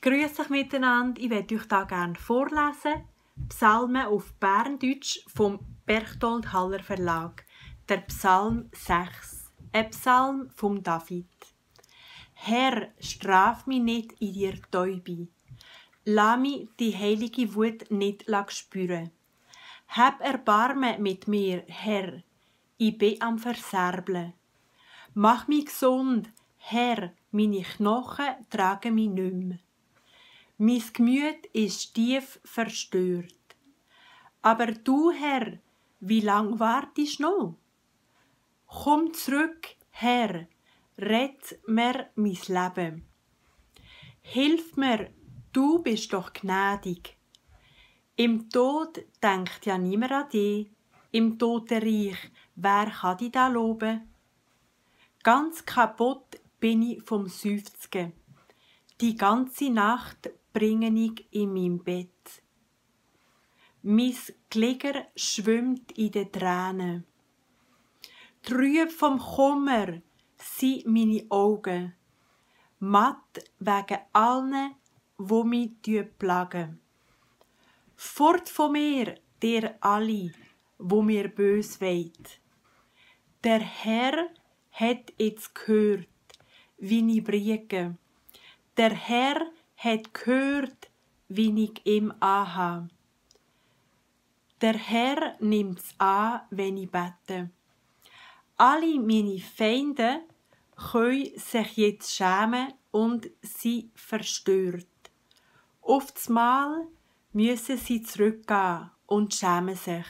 Grüß euch miteinander, ich werde euch da gerne vorlesen. Psalmen auf Berndeutsch vom Berchtold Haller Verlag. Der Psalm 6, ein Psalm vom David. Herr, straf mich nicht in dir Täube. Lass mich die heilige Wut nicht spüren. Hab Erbarmen mit mir, Herr, ich bin am Verserblen. Mach mich gesund, Herr, meine Knochen tragen mich nicht mehr. Mein Gemüt ist tief verstört. Aber du, Herr, wie lang wartest noch? Komm zurück, Herr, rett mir mein Leben. Hilf mir, du bist doch gnädig. Im Tod denkt ja niemand an dich, im Totenreich, wer kann dich da loben? Ganz kaputt bin ich vom Seufzen. Die ganze Nacht bringe ich in meinem Bett. Mein Glieder schwimmt in den Tränen. Trüb vom Kummer sind meine Augen, matt wegen allen, wo mich plagen. Fort von mir, der alle, wo mir bös weht. Der Herr hat jetzt gehört, wie ich briege. Der Herr hat gehört, wie ich ihm anhabe. Der Herr nimmt's an, wenn ich bete. Alle meine Feinde können sich jetzt schämen und sie verstört. Auf das Mal müssen sie zurückgehen und schämen sich.